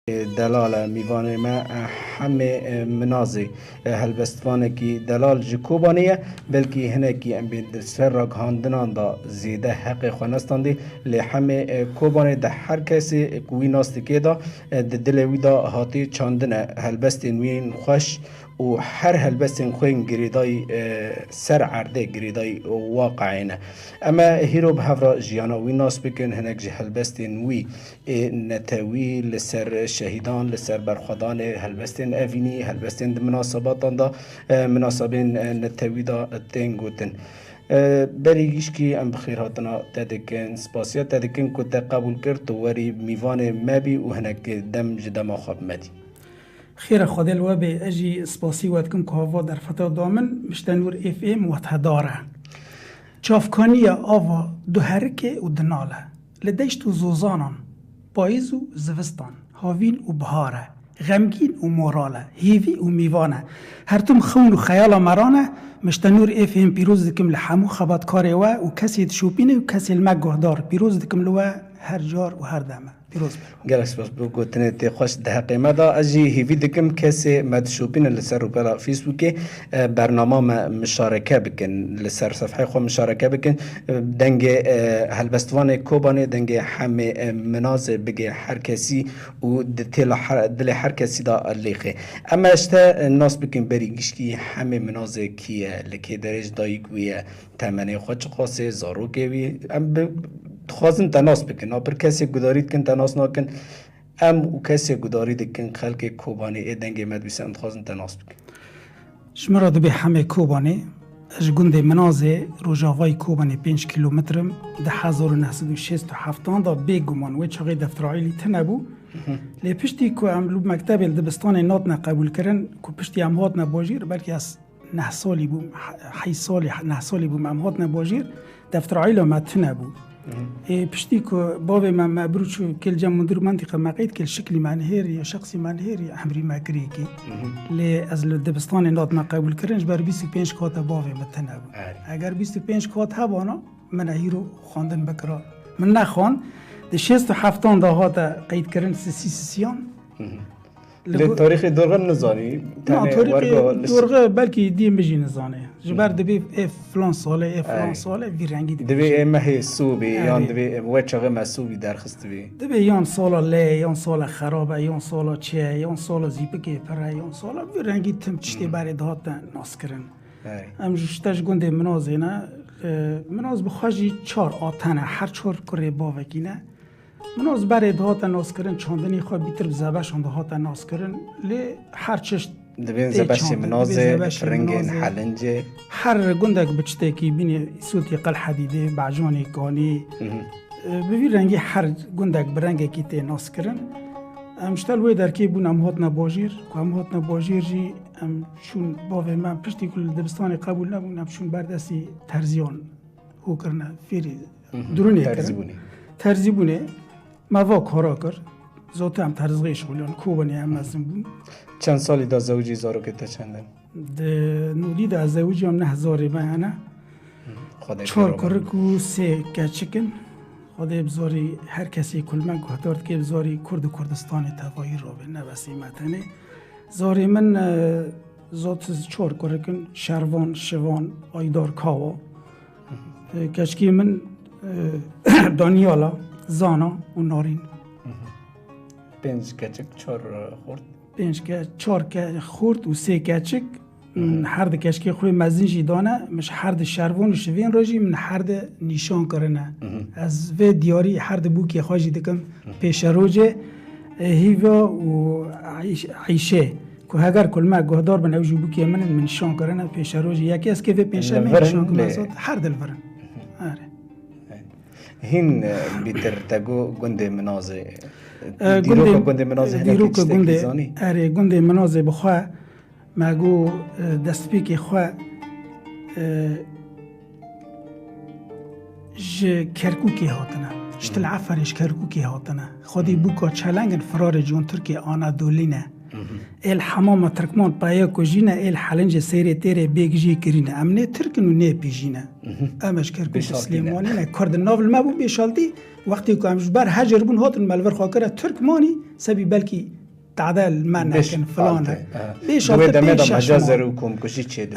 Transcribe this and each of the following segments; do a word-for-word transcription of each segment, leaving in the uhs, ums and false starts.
Delal e, mîvanê me, e, Hemê, e, Minazê, e, helbestvanekî delal ji Kobanê ye, belkî hinekî em bên di ser ragihandinan de zêde heqê xwe nestandî, lê Hemê, e, Kobanê de her kesê ku wî nas dike de, e, di dilê wî de hatî çandine helbestên wî yên xweş û her helbestên xwe yên girêdayî, e, ser erdê girêdayî waqayê ne. Em ê hîro bi hev re jiyana wî nas bikin, hinek ji helbestên wî ê netewî li ser şehîdan, li ser berxwedanê, helbestên evînî, helbestên di minasebatan de, e, minasebên, e, netewî de tên gotin. E, Berî Gişkî, em bi xêrhatina te dikin, spasiya te dikin ku te qebûl kir, tu werî mîvanê me bî û hinek dem ji dema xwe bi me dî. Xêra Xwedê li we bê, ez jî spasî we dikim ku hava derfeta da min, Miştenûr F M wethedar e. Çavkaniya ava duherike û dinale. Li deşt û zozanan, payîz û zivistan, havîn û bihar e. Xemgîn û moral e, hêvî û mîvan e. Her tim xewn û xeyala me rane, Miştenûr F M pîroz dikim li hemû xebatkarê we û kesê dişopîne û kesê li me guhdar pîroz dikim li we her car û her dem e. Pîroz be. Gelek spas bo gotinê tê xweş di heqê me de. Ez jî hêvî dikim kesê me dişopîne li ser rûpela Facebookê, e, bernama me mişareke bikin, li ser sefheyê xwe mişareke bikin. E, dengê, e, helbestvanê Kobanê, dengê Hemê, e, Minazê bigê her kesî û di têla her, dilê her kesî de lêxê. Em ê ji te, e, nas bikin Berî Gişkî, Hemê Minazê kî ye, li kê derê ji dayik wî ye, temenê xwe çiqas e, zarokê wî. Em bi, dixwazin te nas bikin. A pir kesê gudarî dikin, te nas nakin. Em û kesê gudarî dikin, xelkê Kobanê ê dengê me dibîse, em dixwazin te nas bikin. Ji min re dibê Hemê Kobanê, ez ji gundê Minazê, rojavayî Kobanê pênc kîlometr im, di hezar û neh sed û şêst û heft de bêguman wê çaxê Defter Aîlî tune bû. Lê piştî ku em li mektebê li dibistanê natine qebûlkirin, ku piştî em hatine bajêr, belkî ez neh salî bûm, he-, heyş salî, neh salî bûm, em hatine bajêr, Defter Aîla me tune bû. Ê, piştî ku bavê me, me bir çû kêl cem mundir mentiqe me qeyd kêl şiklî me nihêrî, şexsî me nihêrî, emrî me kirî kî. Lê ez li dibistanê nat me qebûl kirin, ji ber bîst û pênc kate bavê me tune bû. Erê. Eger bîst û pênc kat hebana, min e hîro xwendin bikira. Min nexwand, di şêst û heftan de hate qeydkirin sisî sisiyan. Li Lê go- tarîxê dorxe nizanî, Na, tenê tarîxê wergo li dorxe belkî dî min jî nizane. Ji ber Hmm. dibê ê filan salê, ê filan Ay. salê, vî rengî dibê. Dibê ê mehê sûbî, yan Erê. dibê ê we çaxê me sûbî derxistibî. Dibê yan sala lê, yan sala xerab e, yan sala çi ye, yan sala zîpikê pir e, yan sala vî rengî tim tiştê Hmm. berê dihat te naskirin. Ay. Em ji te ji gundê Minazê ne, e, Minaz bi xwe jî çar ate ne, her çar kurê bavekî ne. Min az berê dihate naskirin, çandinê xwe bîtir bi zebeşan dihate naskirin, lê her çişt Dibên tê zebeşê çandin, Minazê, dibê zebeşê firingên Minazê. Helincê. Her gundek bi çitekî bînê, Îsotê Qel Hedîdê, Becanê Kanî. Mhm. E, bi vî rengî her gundek bi rengekî tê naskirin. Em ji te li wê derkê bûn, em hatine bajêr. Ku em hatine bajêr jî, em çûn bavê me, piştî ku li dibistanê qebûl nebûn, em çûn ber destî terziyan hû kirine, fêrî Mhm. durûnê Terzî kirin. bûnê. Terzî bûnê. Me va kara kir. Zotî em terzixê şixuliyan, Kobanê em mezin bûn. Çend salî da zewicî, zarokê te çend in? Di nûdî de ez zewicî em neh zarê me hene. Xwedê Çar pêro kurik û sê keçik in. Xwedê bi zarî her kesê ku li me guhdar dike bi zarî Kurd û Kurdistanê tevayî rabe, ne besî me tenê. Zarê min, e, zot çar kurik in, Şervan, Şivan, Aydar, Kawa. E, keçikê min, e, Danyala, Zana û Narîn. Pênc keçik, çar, e, xort. Pênc ke-, çar ke-, xort û sê keçik. Min Mhm. her di keçikê xwe mezin jî dane, min ji her di Şervan û Şivên re jî min her di nîşan kirine. Mhm. Ez vê diyarî her di bûkê xwe jî dikim. Mhm. Pêşerojê, e, Hîva û Eyş-, Eyşê, ku heger ku li me guhdar bin, ew jî bûkê min in, min nîşan kirine. Pêşerojê yekê ez kê vê pêşemê Li vir in nîşan kim lê ez hat, her di li vir in. Mhm. Erê. Hîn, e, bîtir te got gundê Minazê. E, Dîroka gundê, gundê Minazê e, hinek dîroka tiştekî gundê, zanî? Erê, gundê Minazê bi xwe me got, e, destpêkê xwe, e, ji Kerkûkê hatine. Ji Til Eferê ji Kerkûkê hatine. Xwedî bûka çeleng in, firarê Con Tirkê Anadolî ne. Mhm. Êl hemama Tirkman peye ku jî ne, êl helincê seyrê têrê bêg jî kirîne. Em nê Tirk in û nê pî jî ne. Mhm. Em ji Kerkûk û Bêşaltî ne. Silêmanî ne. Kurd navê me bû Bêşaltî. Wextê ku em ji ber hecer bûn hatin me li vir xwe kire Tirkmanî, sebî belkî tade li me nekin, filan e. Bêş altı, pênc şeş mal.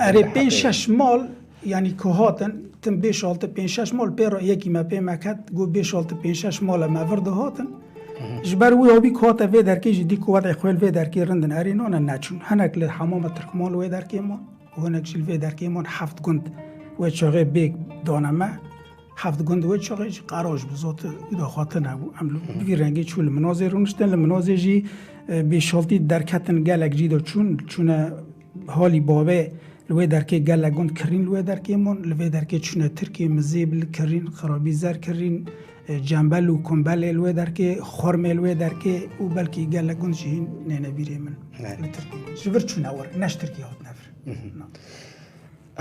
Erê, pênc şeş mal, yanî ku hatin, tim bêş altı, pênc şeş mal pê re yekî me pê me ket, got bêş altı, pênc şeş mal e me vir dihatin. Ji ber wî havî ku hate vê derkê jî dî ku wedê xwe li vê derkê rind in, erê nane neçûn. Hinek li hemama Tirkman li wê derkê man û hinek jî li vê derkê man heft gund wê çaxê bêk dane me. Heft gund wê çaxê jî qeraj bi zot û daxwatin hebû. Em li vî rengê çû li Minozê rûniştin. Li Minozê jî, e, bêşaltî derketin gelek jî de çûn. Çûne halî bavê li wê derkê gelek gund kirîn li wê derkê man. Li vê derkê çûne Tirkê mizêb li kirîn, xirabî zer kirîn, e, cembel û kumbelê li wê derkê, xormê li wê derkê û belkî gelek gund jî hîn nêne bîrê min. Evet. Li Tirkê. Ji vir çûne wir, ne ji Tirkê hatine vir. Mhm. Na.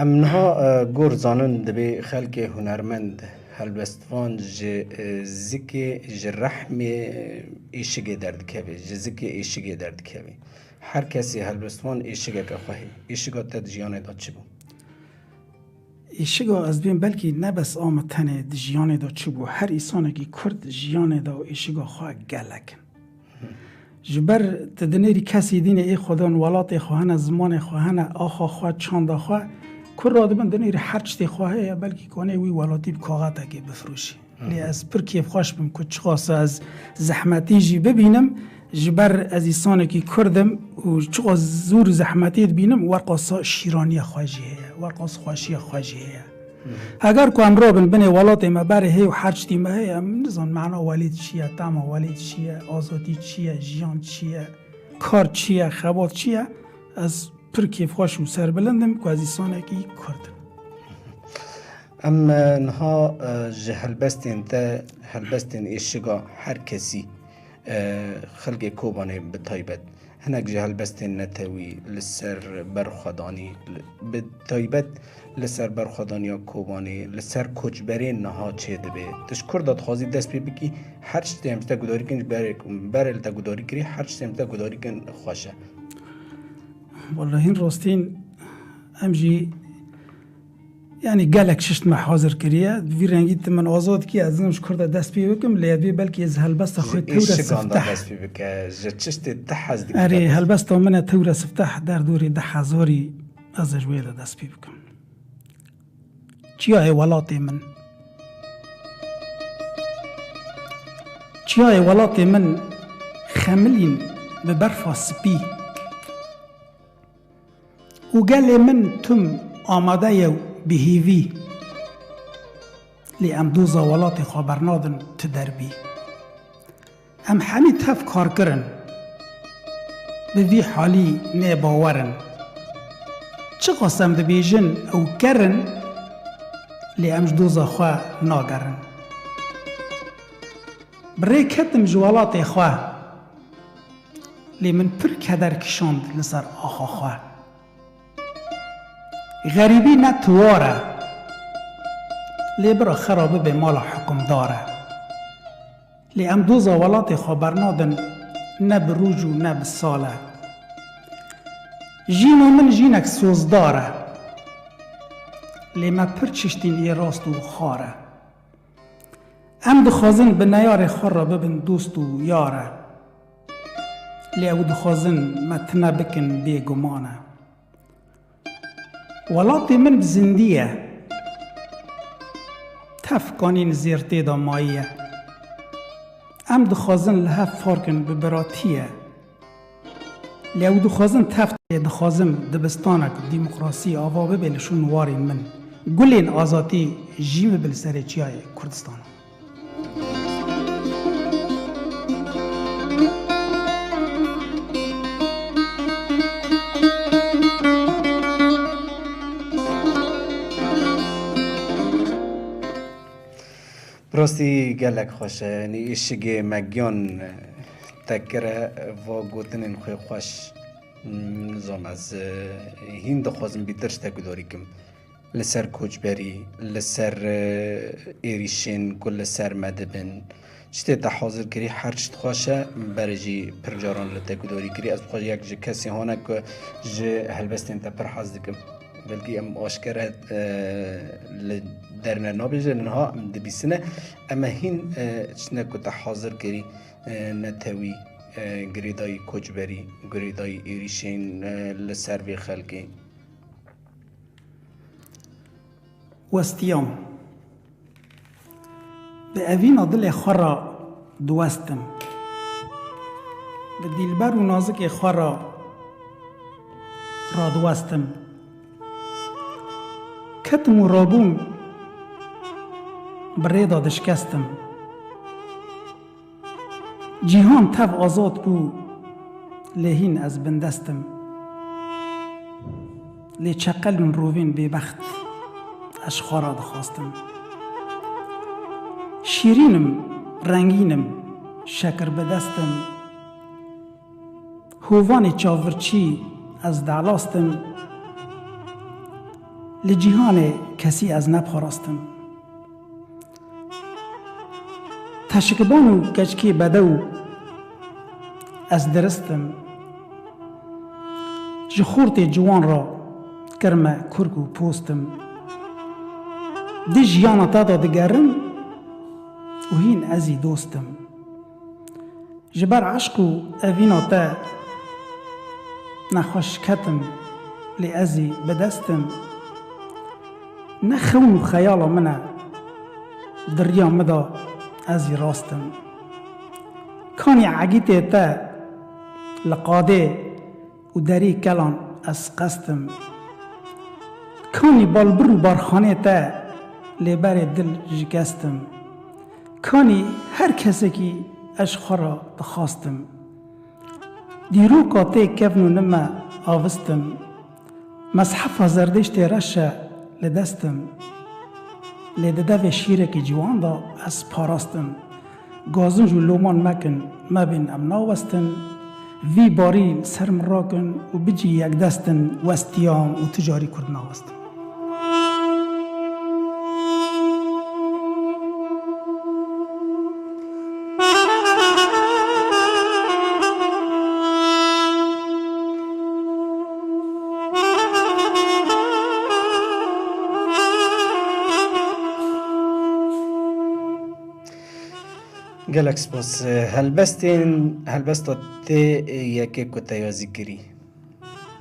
Em niha, e, gor zanin dibê xelkê hunermend, helbestvan ji, e, zikê, ji rehmê, e, êşigê derdikeve, ji zikê êşigê derdikeve. Her kesê helbestvan êşigeke xwe heye. Êşiga te di jiyanê de çi bû? Êşiga ez dibêm belkî ne bes a min tenê di jiyanê de çi bû. Her îsanekî Kurd jiyanê de êşiga xwe gelek in. Ji ber tu dinêrî kesî dînê ê xwedan welatê xwe hene, zimanê xwe hene, axa xwe, çanda xwe, kur radibin dinêrî her tiştê xwe heye, belkî konê wî welatî bi kaxetekê bifroşî. Lê ez pir kêfxweş bim ku çiqas ez zehmetî jî bibînim, ji ber ez îsanekî Kurd im û çiqas zor û zehmetî dibînim, werqas şîraniya xwe jî heye, werqas xweşiya xwe jî heye. Eger ku em rabin binê welatê me berê hê û her tiştî me heye, em nizan mena welîd çi ye, tema welîd çi ye, azadî çi ye, jiyan çi ye, kar çi ye, xebat çi ye, ez pir kêfxweş û serbilind im ku ez îsanekî Kurd im. Em, e, niha, e, ji helbestên te, helbestên êşiga her kesî, e, xelkê Kobanê bi taybet, hinek ji helbestên netewî li ser berxwedanî, li, bi taybet li ser berxwedaniya Kobanê, li ser koçberên niha çêdibe. Tu ji kur de dixwazî dest pê bikî, her tiştê em ji te gudarî kin, berê, berê li te gudarî kirî, her tiştê em ji te gudarî kin xweş e. Wellahîn rastîn em jî, yanî gelek şişt me hazir kiriye. Di vî rengî tu min azad kî, ez nizanim ji kur de dest pê bikim, lê divê belkî ez helbesta xwe tewre sifteh. Ji êşigan de dest pê bike, ji tiştê tu hez dikî. Erê, helbesta min e tewre sifteh, derdorê du hezarî ez ê ji wê de dest pê bikim. Çiyayê welatê min. Çiyayê welatê min xemilîn bi berfa spî. Û gelê min tim amade ye û bi hîvî. Lê em doza welatê xwe bernadin tu derbî. Em hemî tev kar kirin. Bi vî halî nêbawer in. Çiqas em dibêjin ew ker in, lê em ji doza xwe nagerin. Bi rê ketim ji welatê xwe, lê min pir keder kişand li ser axa xwe. Xerîbî ne tiwar e, lê bira xera bibe mala hukimdar e. Lê em doza welatê xwe bernadin, ne bi roj û ne bi sal e. Jîna min jînek sozdar e, lê me pir çiştîn ê rast û xar e. Em dixwazin bi neyarê xwe re bibin dost û yar e. Lê ew dixwazin me tune bikin bêguman e. Welatê min bi zindî ye. Tev kanîn zêr tê de mayî ye. Em dixwazin li hev farkin bi biratî ye. Lê ew dixwazin tev tê, dixwazim dibistanek demokrasî ava bibe li şûn warên min. Gulên azadî jî bibe li serê çiyayê Kurdistana. Bi rastî gelek xweş e. Yanî êşigê me giyan te kire, va gotinên xwe xweş. Nizam ez, e, hîn dixwazim bîtir ji te gudarî kim. Li ser koçberî, li ser, e, êrîşên ku li ser me dibin. Tiştê te hazir kirî, her tişt xweş e, berê jî pir caran li te gudarî kirî. Ez dixwazim yek ji kesê hane ku ji helbestên te pir hez dikim. Belkî em aşkere, e, li derne nabêje, niha em dibîsine. Em e hîn, e, tiştine ku te hazir kirî, e, netewî, e, girêdayî koçberî, girêdayî êrîşên, e, li ser vê xelkê. Westiyam. Bi evîna dilê xwe re diwestim. Bi dîlber û nazikê xwe re radiwestim. Ketim û rabûm, bi rê de dişkestim. Cîhan tev azad bû, lê hîn ez bindest im. Lê çeqelûn rovên bêbext ez ji xwe re dixwastim. Şîrîn im, rengîn im, şekir bi dest im. Hovanê çavbirçî ez delastim. Li cîhanê kesî ez neparastim. Teşikban û keçikê bedew ez diristim. Ji xortê ciwan re kirme kurk û postim. Di jiyana te de digerim û hîn ez î dostim. Ji ber eşq û evîna te nexweş ketim, lê ez î bi dest im. Ne xewn û xeyala min e, di riya min de ez î rast im. Kanî egîtê te li qadê û derî kelan ez qest im. Kanî balbir û barxanê te lê berê dil ji kest im. Kanî her kesekî ez ji xwe re dixwastim. Dîroka tê kevn û nime avistim. Mezhefa Zerdêştê reş e li dest im. Lê di devê şîrekî ciwan de ez parastim. Gazinc û loman mekin, mebên em nawestin. Vî barî li ser min rakin û bicî yekdest in, westiyam û tu carî Kurd nawestin. Gelek spas. Helbestên, helbesta tê yekê ku te yazî kirî.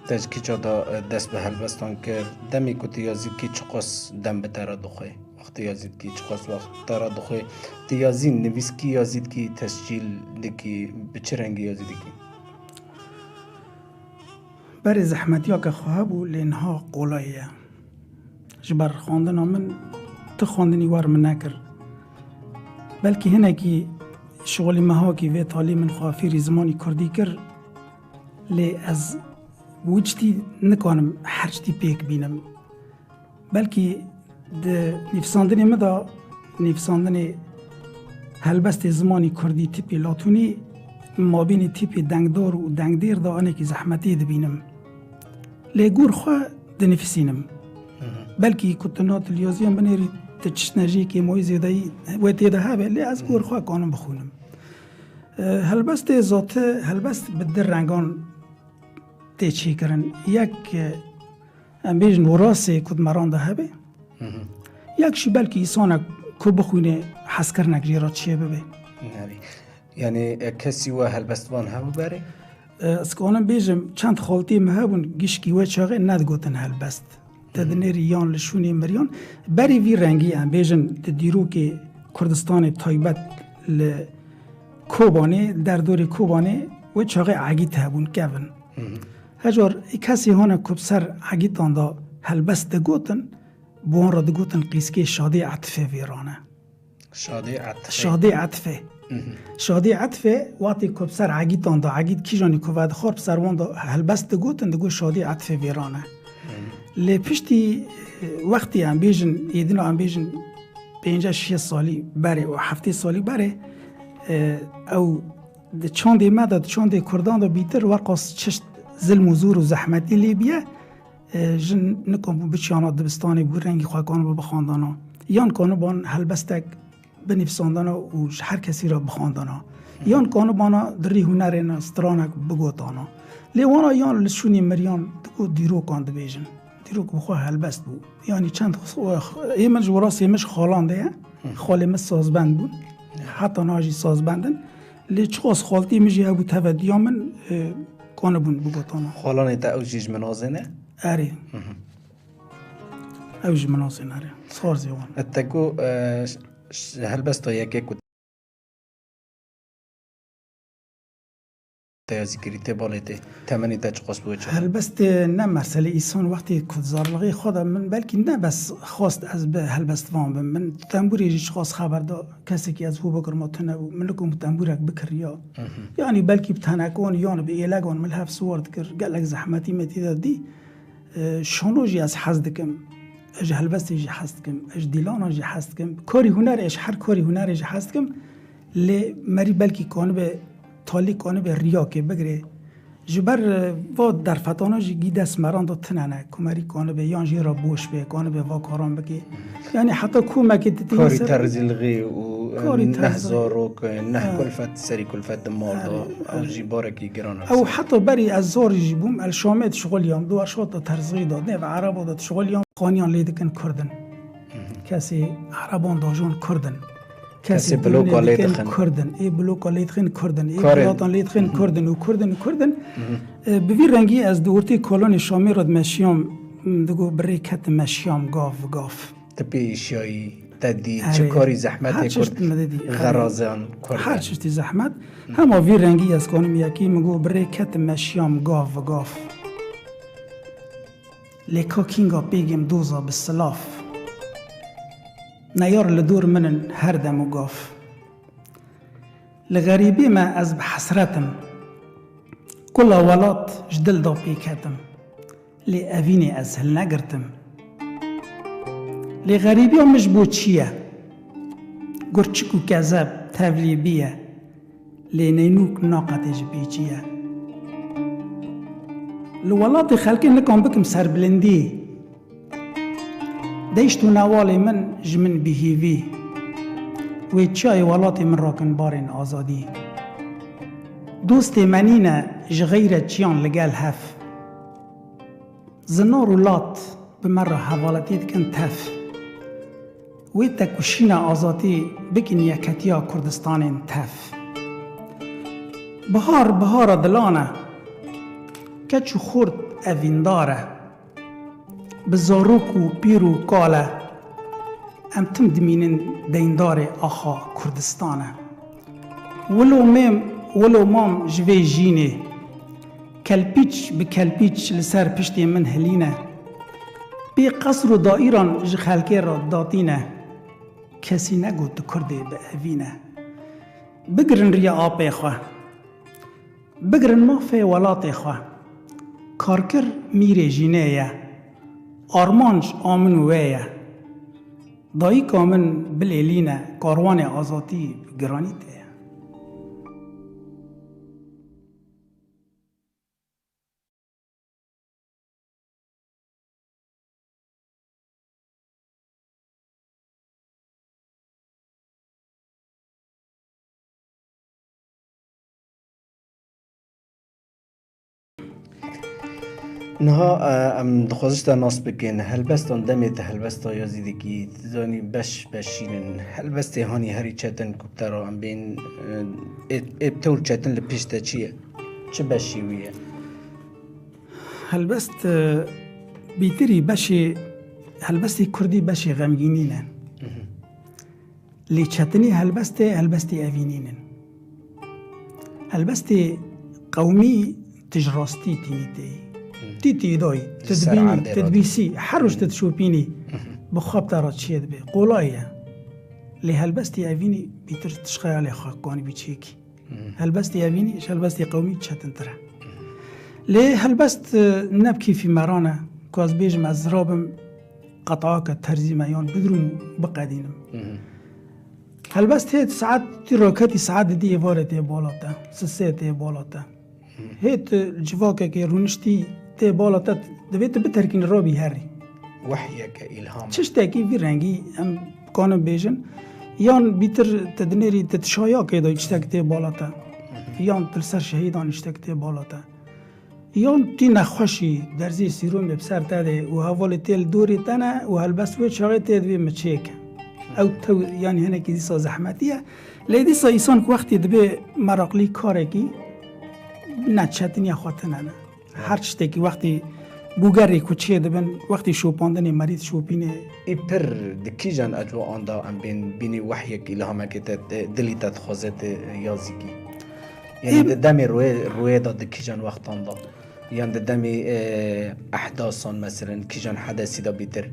Te ji kîça de dest bi helbestan kir? Demê ku tu yazî dikî çiqas dem bi te re dixwe? Wextê yazî dikî çiqas wext te re dixwe? Tu yazî nivîskî yazî dikî, tescîl dikî, bi çi rengî yazî dikî? Berê zehmetiyeke xwe hebû, lê niha qolay ye. Ji ber xwendina min ti xwendinî wer min nekir. Belkî hinekî şixulî mehakî vê talî min xwe fêrî zimanî kurdî kir, lê ez wî tiştî nikanim her tiştî pêk bînim. Belkî di nivîsandinê min de, nivîsandinê helbestê zimanî kurdî tîpê latûnî, mabînê tîpê dengdar û dengdêr de hinekî zehmetî dibînim. Lê gor xwe dinivîsînim. Belkî ku tu na tu li yaziyan binêrî, tu çiştine jê kêmayî zêdeyî wê tê de hebe, lê ez gor xwe kanim bixwînim. E, helbestê zate, helbest bi du rengan tê çêkirin. Yek, e, em bêjin wirasê ku di meran de hebe. Yek jî belkî îsanek ku bixwîne hezkirinek jê re çêbibe. Nerî. Yanî, e, kesî we helbestvan hebû berê? E, ez kanim bêjim, çend xaltiyê me hebûn, gişkî wê çaxê nedigotin helbest. Te dinêrî yan li şûnê miriyan. Berî vî rengî em bêjin di dîrokê Kurdistanê taybet li Kobanê, derdorê Kobanê wê çaxê egît hebûn kevin. Hecar kesê hane ku bi ser egîtan de helbest digotin, bi wan re digotin qîskê şadê etifê vêrane. Şadê etifê. Şadê etifê. Şadê etifê, wextê ku bi ser egîtan de, egît kîjanî ku vedixwar bi ser wan de helbest digotin, digot şadê etifê vêrane. Lê piştî, e, wextî em bêjin, êdina em bêjin pênceh şêst salî berê û heftê salî berê, e, ew di çandê me de, di çandê Kurdan de bîtir weqas çişt zilm û zor û zehmetî lê biye, e, jin nikanibû biçiyana dibistanê bû rengî xwe kanibû bixwandana. Yan kanibûn helbestek binivîsandana û ji her kesî re bixwandana. Yan kanibana di rî hunerê ne stranek bigotana. Lê wana yan li şûnê miriyan digot dîrokan dibêjin. Dîrok bi xwe helbest bû. Yanî çend xwe, ê min ji wirasê min ji xalan de ye. Xalê min sazbend bûn. Heta niha jî sazbend in. Lê çiqas xaltî min jî hebû tevediya min, e, kanibûn bigotana. Xalanê te ew jî ji minazê ne? Erê. Mhm. Ew ji minazê ne, erê. Sarzê wan. E, te ku, e, ş-, ş-, helbesta yekê ku te ya zîkirî tê balê tê, temenê te çiqas bû çi? Helbestê ne meselê îsan wextê ku zarlixê xwe de min belkî ne bes xwest ez bi helbestvan bim. Min tembûrê jî çiqas xeber da, kesekî ez hû bikirma tune bû. Min nikum tembûrek bikiriya. Mhm. Yanî belkî bi tenekan yan bi êlegan min hev siwar dikir. Gelek zehmetî me tê de dî. E, şano jî ez hez dikim. Ez ji helbestê jî hez dikim. Ez ji dîlana jî hez dikim. Karî hunerê, ez ji her karî hunerê jî hez dikim. Lê merî belkî kanibe, talî kanibe riyakê bigirê. Ji ber, e, va derfetana jî gî dest meran da tune ne. Ku merî kanibe yan jê re boş be, kanibe va karan bike. Yanî heta komekê tu tîne Karî ser terzîlixî û, e, Karî neh terzîlixî. Zarok, e, neh Ha. Kulfet, serî kulfet di mal de. Erê, Ew erê. Jî barekî giran e. Ew heta berî ez zarî jî bûm, el Şamê dişixuliyam, di werşata terzîlixî de, nêv ereba de dişixuliyam, qaniyan lê dikin Kurdin. Mhm. Kesê ereban dajon Kurdin. Kesê Kesê bloka lê dikin dixin. Kurdin. Ê bloka lê dixin Kurdin. Ê Karê. Welatan lê dixin Mhm. Kurdin û Kurdin û Kurdin. Mhm. E, bi vî rengî ez di ortê kolonê Şamê re dimeşiyam, m, digo birê ketim meşiyam gav bi gav. Tu pê îşiyayî, te dî, Erê. Çi karî zehmetê Her çeşt Kurd, me didî. Xerazan Kurd. Her çeştî zehmet. Hema vî rengî ez kanim yekî, min got, "Birê ketim meşiyam gav bi gav. Lê ka kînga pêgêm doza bi silav. Neyar li dor min in her dem û gav." Li xerîbê me ez bi hesret im. Kula welat ji dil da pêketim. Lê evînê ez hilnegirtim. Lê xerîbiya min ji bo çi ye? Gurçik û kezeb tevlî bî ye. Lê neynûk naqetê ji pêçî ye. Li welatê xelkê nikan bikim serbilindî. Deyşt û newalê min ji min bihîvî. Wê çiyayê welatê min rakin barên azadî. Dostê me nîne ji xeyre çiyan li gel hev. Zinar û lat bi me re hevaletî dikin tev. Wê tekoşîna azadî bikin yeketiya Kurdistanên tev. Bihar bihara dilan e. Keç û xort evîndar e. Bi zarok û pîr û kal e. Em tim dimînin deyndarê axa Kurdistan e. Wilo mêm, wilo mam ji vê jînê. Kelpîç bi kelpîç li ser piştê min hilîne. Pê qesr û daîran ji xelkê re datîne. Kesî negot tu Kurdê bi evîne. Bigirin riya apê xwe. Bigirin mafê welatê xwe. Karkir mîrê jînê ye. Armanc a min û wê ye. Dayika min bilêlîne, karwanê azadî bi giranî tê ye. Niha, e, em dixwazin ji te nas bikin. Helbestan demê te helbesta yazî dikî. Tu zanî beş beşîn in. Helbestê hanî herî çetin ku bi te re em bên, e, ê, ê bi tewr çetin li pişt te çi ye? Çi beşî wî ye? Helbest, e, bîtirî beşê, helbestê kurdî beşê xemgînî ne. Mhm. Lê çetinî helbestê, helbestê evînî nin. Helbestê qewmî tu ji rastî tînî tê. Mhm. Tî tî dayî, tu Ji ser dibînî, erdê tu radî. Dibîsî, her roj tu dişopînî. Mhm. Bi xwe bi te re çiyê dibe. Qolay e. Lê helbestê evînî bîtir tu ji xeyalê xwe kanî bî çêkî. Helbestê evînî ji helbestê qewmî çetintir e. Lê helbest, e, ne bi kêfî me re ne, ku ez bêjim ez rabim qetayeke terzî me yan bigrim û biqedînim. Helbest hê saet tu roketî saet didî êvarê tê bala te, sisê tê bala te. Hê tu civakekê rûniştî tê bala te, divê tu biterkînî rabî herî. Wehyeke, îlham. Tiştekî vî rengî em kanin bêjin, yan bîtir tu dinêrî tu di şayakê de tiştek tê bala te, yan tu li ser şehîdan tiştek tê bala te, yan tî nexweşî derzê sîromê bi ser te de û hevalê tê li dorê te ne û helbest wê çaxê tê divê miçêke. Ew tew, yanî hinekî dîsa zehmetî ye. Lê dîsa îsan ku wextî dibe meraqlî karekî, ne çetiniya xwe tune ne. Her tiştekî wextî bûgerê ku çê dibin, wextî şopandinê merî dişopîne. Ê pir di kîjan ecwaan de em bên bînî wehyek îlhamekê te, te, dilî te dixwaze te yazîkî? Yanî Ê di demê rûyê, rûyê de di kîjan wextan de? Yan di demê, e, ehdasan, meselen, kîjan hedesî de bîtir?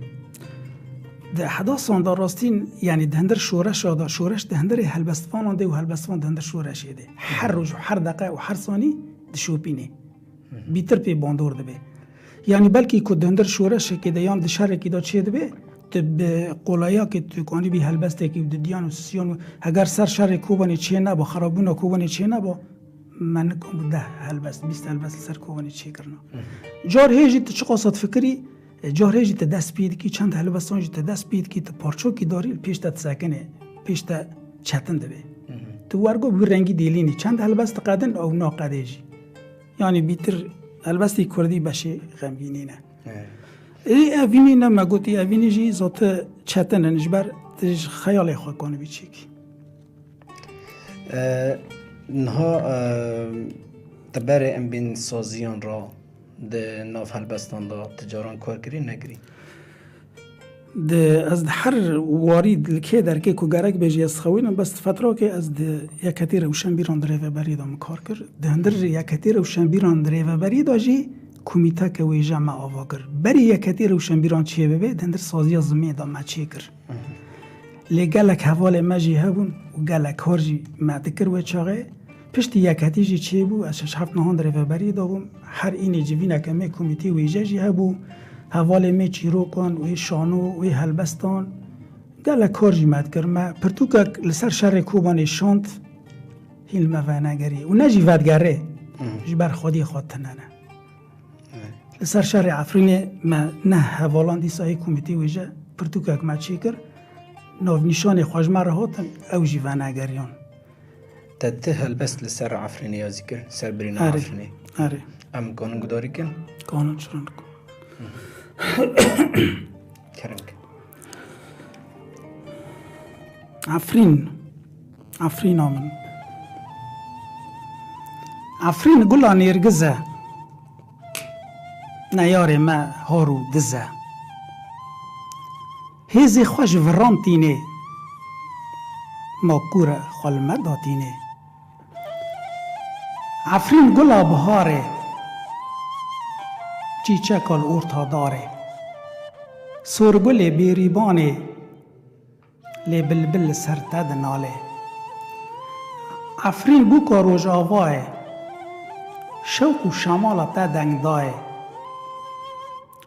Di ehdasan de rastîn, yanî di hindir şoreşa de, şoreş di hindirê helbestvanan de û helbestvan di hindir şoreşê de. Her roj û her deqe û her sanî dişopînê. Bîtir pê bandor dibe. Yanî belkî ku di hindir şoreşekê de yan di şerekî de çê dibe, tu bi qolayakê tu kanîbî helbestekî û didiyan û sisiyan û heger ser şerê Kobanê çê neba, xerabûna Kobanê çê neba, me nikom deh helbest, bîst helbest li ser Kobanê çêkirina. Car hê jî tu çiqas difikirî, e, car hê jî tu dest pê dikî, çend helbestan jî tu dest pê dikî, tu parçokî darî, li pêş te disekine, pêş te çetin dibe. Tu wergo bi wî rengî dêlînî, çend helbest diqedin ew naqedê jî. Yanî bîtir helbestî kurdî beşê xemgînî ne. Ê, evînî ne me gotî, evînî jî zotî çetin in, ji ber tu ji xeyalê xwe kanibî çêkî. E, niha, e, di berê em bên saziyan re di nav helbestan de ti caran kar kirî, nekirî? Di, ez di her warî li kê derkê ku gerek bê jî ez xewînim, bes di fetrakê ez di Yeketî Rewşenbîran di rêveberî de min kar kir. Di hindir Yeketî Rewşenbîran di rêveberî de jî komîteke wêje me ava kir. Berî Yeketî Rewşenbîran çêbibe, di hindir saziya zimê de me çêkir. Lê gelek hevalê me jî hebûn û gelek kar jî me dikir wê çaxê. Piştî yeketî jî çêbû, ez şeş heft nihan di rêveberiyê de bûm. Her înê civîneke me komîtê wêje jî hebû. Hevalê me çîrokan, wê şano, wê helbestan. Gelek kar jî me dikir. Me pirtûkek li ser şerê Kobanê şand, hîn li me venegerî. Û ne jî vedigerê. Ji ber xwediyê xwe tune ne. Li ser şerê Efrînê me neh hevalan dîsa yê komîtê wêje pirtûkek me çêkir. Navnîşanê xwe ji me re hatin, ew jî venegeriyan. Te ti helbest li ser Efrînê yazî kir, ser birîna Erê. Efrînê. Erê. Em kanin gudarî kin? Kanin çirin ku. Kerem ke. Efrîn. Efrîna min. Efrîn gula nêrgiz e. Neyarê me har û diz e. Hêzê xwe ji viran tînê. Ma kûr e xwe li me datînê. Efrîn gula biharê, çîçeka li orta darê. Sorgulê bêrîbanê, lê bilbil li ser te dinalê. Efrîn bûka rojavayê, şewq û şemala te dengdayê.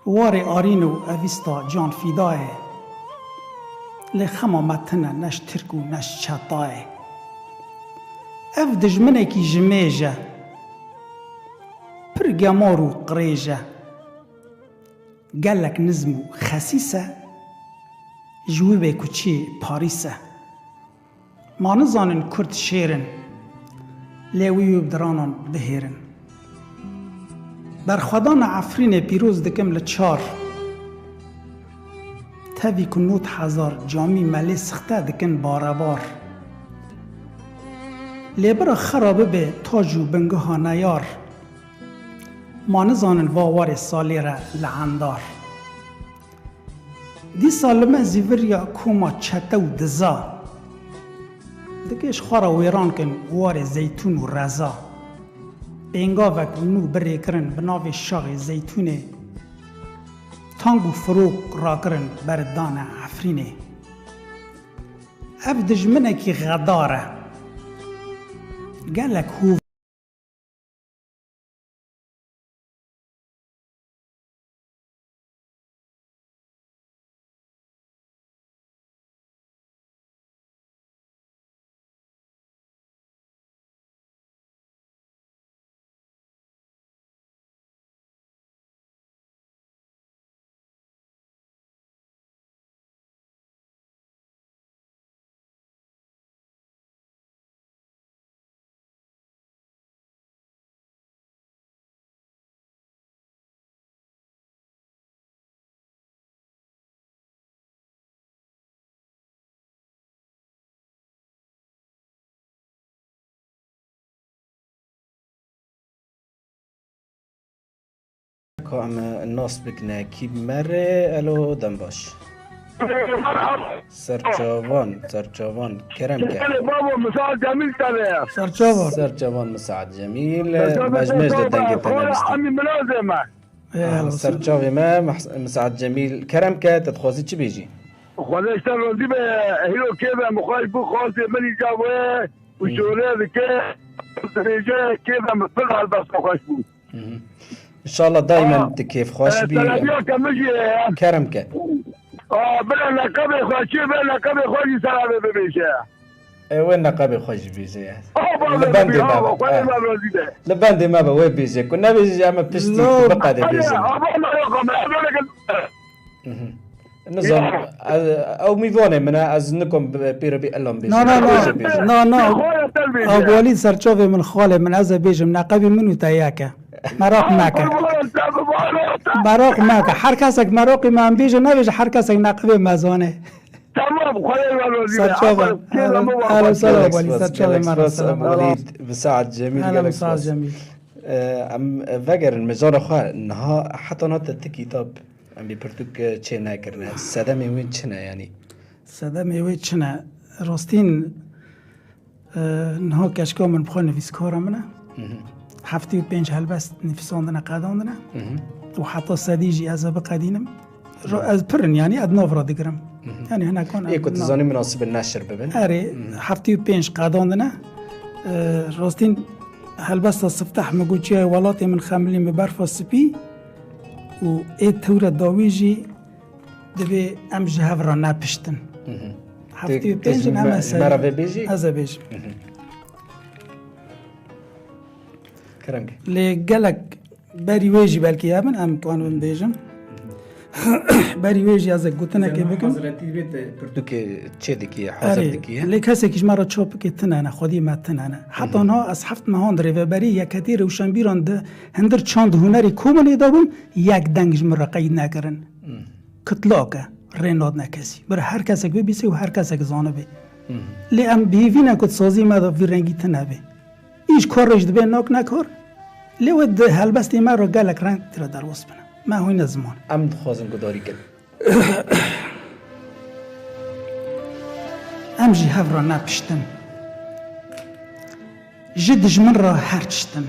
Warê arîn û evîsta can fîdayê. Lê xema me tune ne ji tirk û ne ji çetayê. Ev dijminekî ji mêj e, pir gemar û qirêj e. Gelek nizm û xesîs e, ji wî bê ku çî Parîs e. Ma nizanin Kurd şêr in, lê wî wî bi diranan bihêrin. Berxwedana Efrînê pîroz dikim li çar. Tevî ku nod hezar camî me lê sixte dikin barebar. Lê bira xera bibe tac û bingeha neyar. Ma nizanin va warê salê re li endar. Dîsa li me zîviriya koma çete û diza. Dikê ji xwe re wêran kin warê zeytûn û reza. Pêngavek nû birê kirin bi navê Şaxê Zeytûnê. Tang û firok rakirin ber dane Efrînê. Ev dijminekî xedar e. Gelek hûv Ka em nas bikine kî bi me re, elo, dem baş. Merhaba. Serçavan, serçavan, kerem ke. Babo, Misal Cemîl tane. Serçavan. Serçavan Misal Cemîl, Serçavan mejmej de Serçavan, dengê te xora nemîstî. Amî Milazê me. Ê, Ah, helal olsun. Serçavê me, Mehs-, Misal Cemîl, kerem ke, te dixwazî çi bêjî? Xwedê ji te razî be, hîro kê be, mixweş bû, xaltê min îca we, û Hmm. şole dike, dibêje, kê be, min pir helbesta xweş bû. Hı hı. İnşallah daimen Aa. tu kêfxweş E, bî. Selamiyaka min jî heye. Kerem ke. Aa, bila leqebê xwe çi be, leqebê xwe jî selamê bibêje. E, wê leqebê xwe jî bêje ya. Aa, Li bendê me be. Xwe, e, ê me razî be. Li bendê me be, wê bêje. Ku nebêje, em ê piştî Lo. Biqedê bêjin. Aa, aba me yox, me, ez öyle gel- Hı hı. Nizam, Ya. e, ew mîvanê min e, ez nikom bi pêre bî elam bêjim. Na, na, na. Bêje, bêje. Na, na. Xwe ya ser bêje. Ew walî serçavê min, xalê min, ez ê bêjim, neqebî min û te yek e. Meraq neke. Qurban olsun, qurban olsun. Meraq neke. Her kesek meraqî me em bêje, nebêje, her kesek neqebê me zane. Tamam, xwedê we razî be. Serçava. Aferin. Kêfa me Ehlen, ehlen, selam, Walîd. Serçavê me re selam. Walîd, Misal Cemîl, Ehlen, gelek Misal spas. Cemîl. E, em vegerin mijara xwe. Niha heta niha te ti kitab Em bê pirtûk, e, çê nekirine. Sedemê wê çi ne, yanî? Sedemê wê çi ne? Rastîn, e, niha keşka min bi xwe nivîskara min e. Hı hı. Heftê û pênc helbest nivîsandine, qedandine. Hı hı. Û heta sedî jî ez ê biqedînim. Ro-, Hı. ez pir in, yanî ez nav re digirim. Hı hı. Yanî hinekan Ê ez ku tu nav- zanî minasib in neşir bibin. Erê, Hı hı. heftê û pênc qedandine. E, rastîn helbesta sifteh min got, çiyayê welatê min xemilîn bi berfa spî. Û ê tewre dawî jî divê em ji hev re nepiştin. Hı hı. Heftê û pênc in, em ê serî. Ji me re vê bêjî? Ez ê bêjim. Hı hı. Kerem ke. Lê gelek berî wê jî belkî hebin, em dikarin bêjin. Hı hı. Berî wê jî ez ê gotinekê bikim. Hazretî vê te pirtûkê çê dikî, hazir Erê, dikî, he? Lê kesekî ji me re çap bike tune ne, xwedî me tune ne. Heta Hı hı. niha ez heft mehan di rêveberî Yeketî Rewşenbîran de Hindir çand hunerî komelê de bûn, yek deng ji min re qeyd nekirin. Hmm. Kitlak e, rê nadine kesî. Bir her kesek bibîsê û her kesek zanibe. Hmm. Lê em bi hêvî ne ku di sazî me de vî rengî tune be. Îş kar rê jî dibe nak nekar. Lê wê di helbestê me re gelek reng tira derbas bine. Me hûne ziman. Em dixwazin gudarî kin. Em jî hev re nepiştin. Ji dijmin re her tiştin.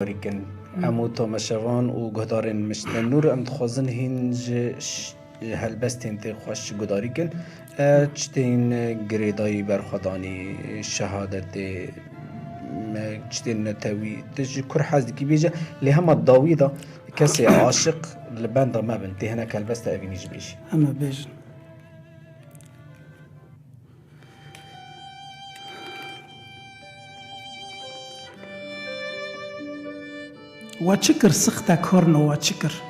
gudarî kin. Em û tamaşevan û guhdarên Miştê Nûr, em dixwazin hîn ji ş-, helbestên tê xweş gudarî kin. E, çi tên girêdayî berxwedanî, şehadetê, me, çi tên netewî, tu ji kur hez dikî bêje, lê hema dawî de kesê aşiq li benda me bin, tê hinek helbesta evînî jî bêjî. Em ê bêjin. We çi kir sixte karno we çi kir?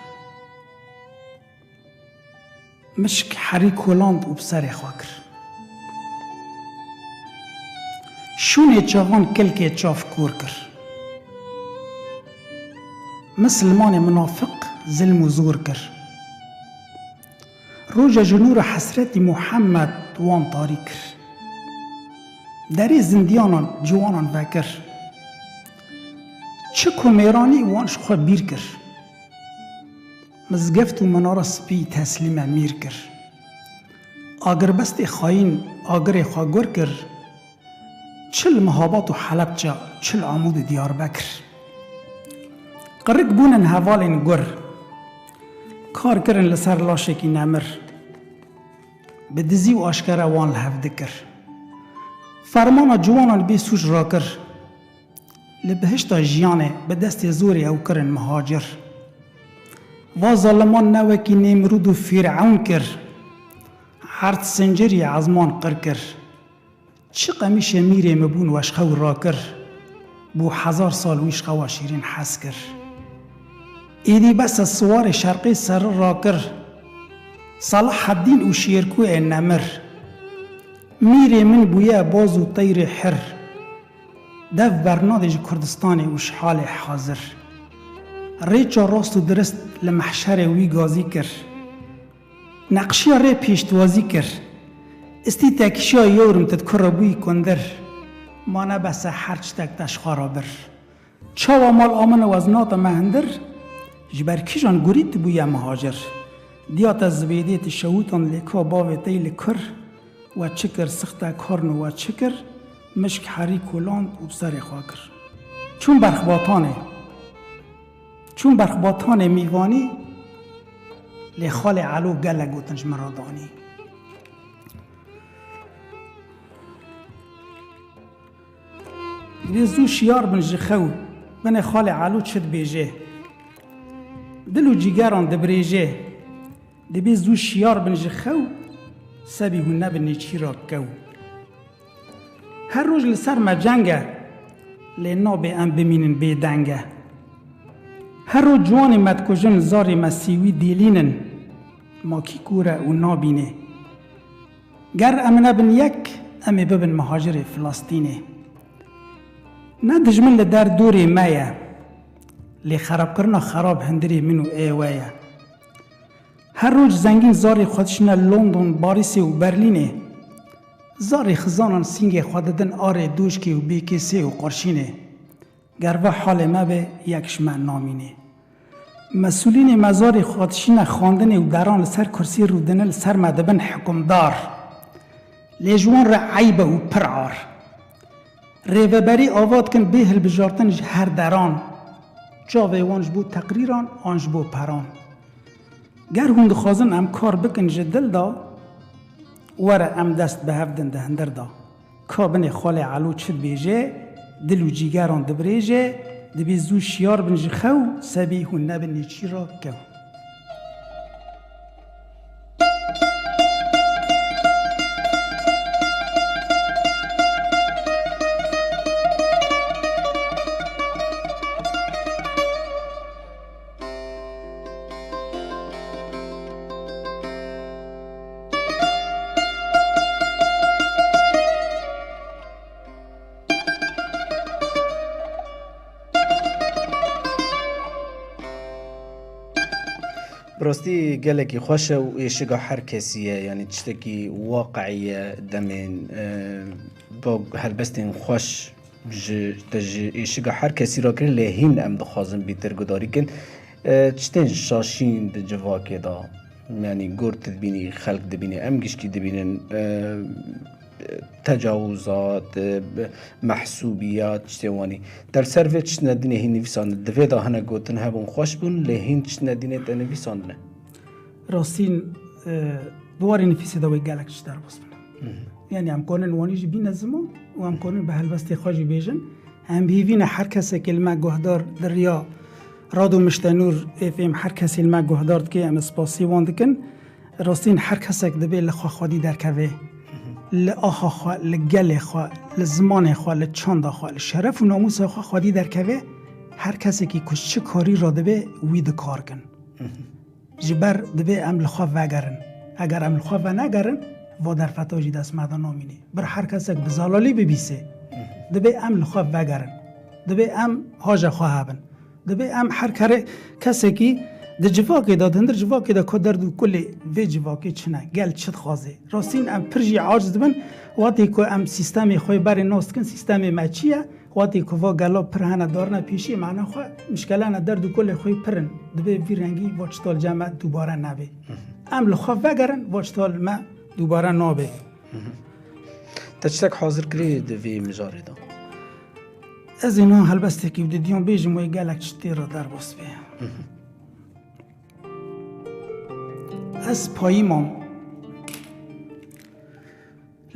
Mişk herî koland û bi serê xwe kir. Şûnê çavan kelkê çav kor kir. Misilmanê munafiq zilm û zor kir. Roja ji nûra hesretî Muhammed wan tarî kir. Derê zindiyanan ciwanan vekir. Çi ku mêranî wan ji xwe bîr kir. Mizgeft û minara spî teslîme mîr kir. Agirbestê xayîn agirê xwe gur kir. Çi li Mihabat û Helebça, çi li Amûd û Diyarbekir. Qirik bûnin hevalên gur. Kar kirin li ser laşekî nemir. Bi dizî û aşkere wan li hev dikir. Fermana ciwanan bê sûc rakir. Li bihişta jiyanê bi destê zorê ew kirin mihacir. Va zaliman ne wekî Nêmrûd û Fîrewn kir. Erd sincirî ezman qir kir. Çi qemîşê mîrê min bûn weşxew rakir, bû hezar sal wî ji xewa şîrîn hez kir. Êdî bes e siwarê şerqê serri rakir, Selaheddîn û Şêrkoyê nemir. Mîrê min bûye boz û teyrê hir, dev bernadê ji Kurdistanê û ji halê hazir. Rêça rast û dirist li mehşerê wî gazî kir. Neqşiya rê pêştwazî kir. Istî tekişiya yewrim tu kure bûyî kundir. Ma nebese her çitek te ji xwe re bir. Çawa mal amine wez nate me hindir? Ji ber kîjan gurî tu bûye mihacir? Diya te zibêdê tu şewûtan lê ka bavê tey li kur? We çi kir sixte karno we çi kir? Mişk herî koland û bi serê xwe kir. Çûn berxbatanê. Çûn berxbatanê mîvanî, lê xalê Elo gelek gotin ji min re danî. Divê zû şiyar bin ji xew, binê xalê Elo çi dibêje. Dil û cîgeran dibrêje. Divê zû şiyar bin ji xew, sebî hûn nebin nêçîra kew. Her roj li ser me ceng e, lê nabê em bimînin bêdeng e. Her roj ciwanê me dikujin, zarê me sîwî dêlînin, ma kî kûr e û nabînê. Ger em nebin yek, em ê bibin muhacirê Filastînê. Ne dijmin li der dorê me ye, lê xerabkirina xerab hindirê min û ê we ye. Her roj zengîn zarê xwe dişine London, Parîsê û Berlînê. Zarê xizanan sîngê xwe didin arê Dûşkê û Bêkêsê û Qurşînê. Ger va halê me be, yek ji me namînê. Mesûlînê me zarê xwe dişîne xandinê û deran li ser kursî rûdine li ser me dibin hikûmdar. Lê ji wan re eyb e û pir ar. Rêveberî ava dikin bê hilbijartin ji her deran. Çavê wan ji bo teqrîran an ji bo peran. Ger hûn dixwazin em kar bikin ji dil de, were em dest bi hev din di hindir de. Ka binê xalê Elo çi dibêje, dil û cîgeran dibrêje, dibê zû şiyar bin ji xew, sebî hûn nebin nêçîra kew. Bi rastî gelekî xweş e û êşiga her kesî ye, yanî tiştekî waqiî ye demên, e, bo helbestên xweş ji, te ji êşiga her kesî re kir, lê hîn em dixwazin bîtir gudarî kin. E, tiştên şaşîn di civakê de, yanî gor tu dibînî, xelk dibîne, em gişkî dibînin, e, tecawuzat, e, mehsûbiyat, tiştê wanî. Der ser vê tiştine dînê hîn nivîsandin. Di vê de hene gotin hebûn xweş bûn, lê hîn tiştine dînê te nivîsandine. Rastîn, e, di warê nivîsê de wê gelek tişt derbas bin. Hı hı. Yani em konin wanî jî bîne ziman û em konin bi helbestê xwe jî bêjin. Em hîvîne her kesekê li me guhdar di riya Rado Miştenûr F M her kesê li me guhdar dike, em spasî wan dikin. Rastîn her kesek dibê li xwe xwedî derkeve. Li aha xwe, li gelê xwe, li zimanê xwe, li çanda xwe, li şeref û namûsa xwe xwedî derkeve. Her kesekî ku çi karî radibe wî dikar kin. Ji ber dibê em li xwe vegerin. Eger em li xwe venegerin, va derfeta jî dest me de namînê. Bir her kesek bi zelalî bibîsê. Dibê em li xwe vegerin. Dibê em haja xwe hebin. Dibê em her kere kesekî di civakê de, di hundir civakê de ku derd û kulê vê civakê çi ne, gel çi dixwazê. Rastîn em pir jî aciz dibin, wextê ku em sîstemê xwe berê nas dikin, sîstemê me çi ye? Wextê ku va gela pir hene darine pêşî, mana xwe mişkelane derd û kulê xwe pir in. Dibê vî rengî va çital cem me dubare nebe. Em li xwe vegerin, va çital me dubare nabe. Te tiştek hazir kirî di vî mijarê de? Ez ê niha helbestekî bi didiyan bêjim wê gelek tiştê re derbas bê. Ez payî mam.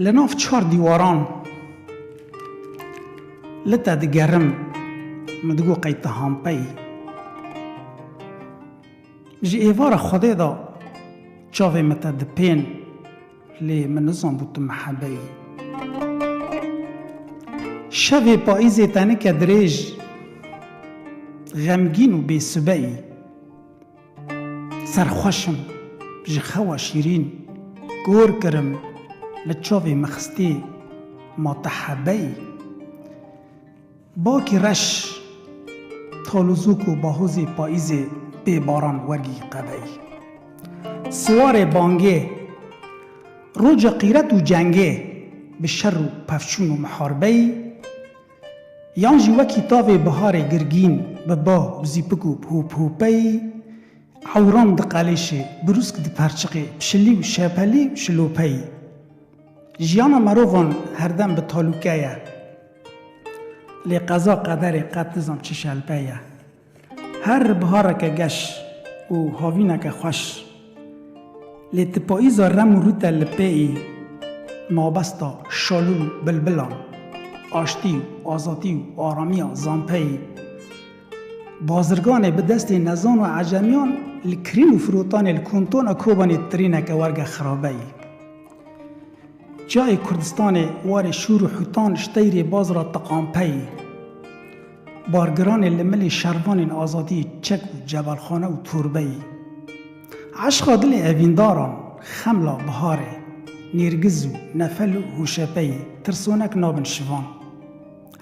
Li nav çar dîwaran li te digerim, min digot qey te hampeyî. Ji êvara Xwedê de çavê min te dipên, lê min nizanbû tu mihebeyî. Şevê payîzê tenike dirêj, xemgîn û bêsibeyî. Serxweş im ji xewa şîrîn, kor kirim li çavê min xistê ma te hebeyî. Bakî reş, talûzok û bahozê payîzê bê baran wergî qebeyî. Siwarê bangê, roja qîret û cengê bi şer û pevçûn û miharbeyî, yan jî wekî tavê biharê girgîn bi ba û zîpik û hûpeyî, hûpeyî, ewran diqelêşê, birûsk diperçiqê, pişilî û şepelî û şilopeyî. Jiyana merovan herdem bi talûke ye. Lê qeza qederê qet nizam çi şelpe ye. Her bihareke geş û havîneke xweş. Lê ti payîza rem û rû te li pê î, mabesta şalûl û bilbilan, aştî û azadî û aramiya zampeyî. Bazirganê bi destê nezan û ecemiyan li kirîn û firotanê li kontona Kobanê tirîneke werge xirabeyî. Çiyayê Kurdistanê warê şûr û hûtan ji teyrê baz re tiqampeyî. Bargiranê li milê şervanên azadiyê çek û cebalxane û torbeyî. Eşqa dilê evîndaran, xemla biharê, nêrgiz û nefel û hûşepeyî, tirsonek nabin şivan.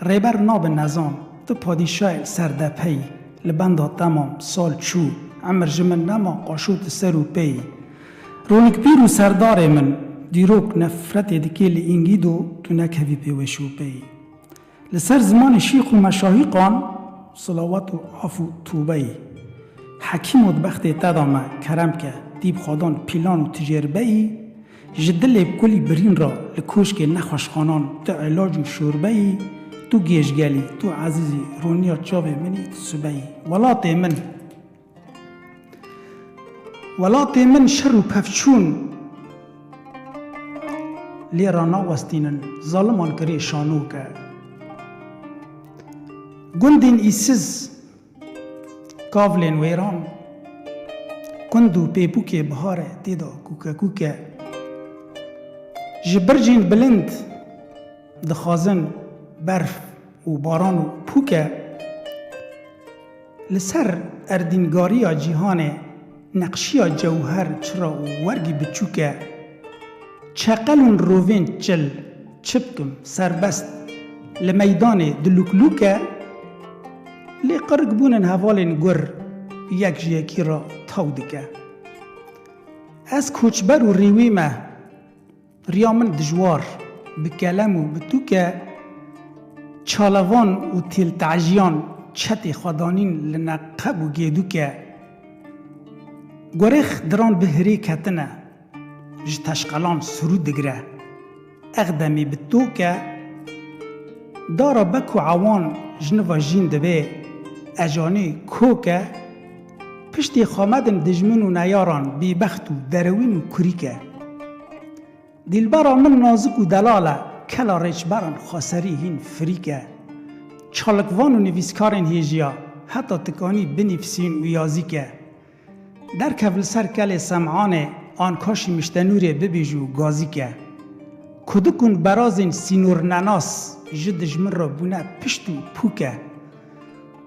Rêber nabe nezan, tu padîşayê li ser depeyî, li benda temam, sal çû, emir ji min nema, qaşo tu ser û peyî. Ronikpîr û serdarê min, dîrok nefretê dikê li îngîdo, tu nekevî pê weş û peyî. Li ser zimanê şîx û meşahîqan, silawat û af û tûbeyî. Hekîmo di bextê te de me, kerem ke, dî bi xwedan pîlan û tijêrbeyî, Ji dilê kulî birîn re li koşkê nexweşxanan tu elac û şorbeyî, tu gêjgelî, tu ezîzî, roniya çavê min î tu sibeyî. Welatê min, welatê min şer û pevçûn lê re nawestînin, zaliman kirê şanoke. Gundên îsiz, Kavlên wêran, kund û pêpûkê bihare tê de kûke kûke. Ji bircên bilind dixwazin berf û baran û pûke. Li ser erdîngariya cîhanê neqşiya cewher, çira û wergî biçûke. Çeqel û rovên çil, çi bikim, serbest, li meydanê dilûklûk e, lê qirikbûnên hevalên gur yek ji yekî re taw dike. Ez koçber û rêwî me, riya min dijwar, bi kelem û bi tûke, çalevan û têltejiyan çetê xwedanîn li neqeb û gêdûke. Gorêx diran bi hirê ketine. Ji teşqelan sirû digire. Exdemî bi tok e, dara bek û ewan ji niva jîn dibe, ejanê kok e, piştî xwe medin dijmin û neyaran, bêbext û derewîn û kurîk e. Dîlbera min nazik û delal e, kela rêçberan xweserî hîn firîk e. Çalikvan û nivîskarên hêjiya, heta tikanî binivîsîn û yazîk e. Derkev li ser kelê Sem'anê, an kaşî miştenûrê bibêj û gazî ke. Kudik û berazên sînornenas ji dijmin re bûne pişt û pûke.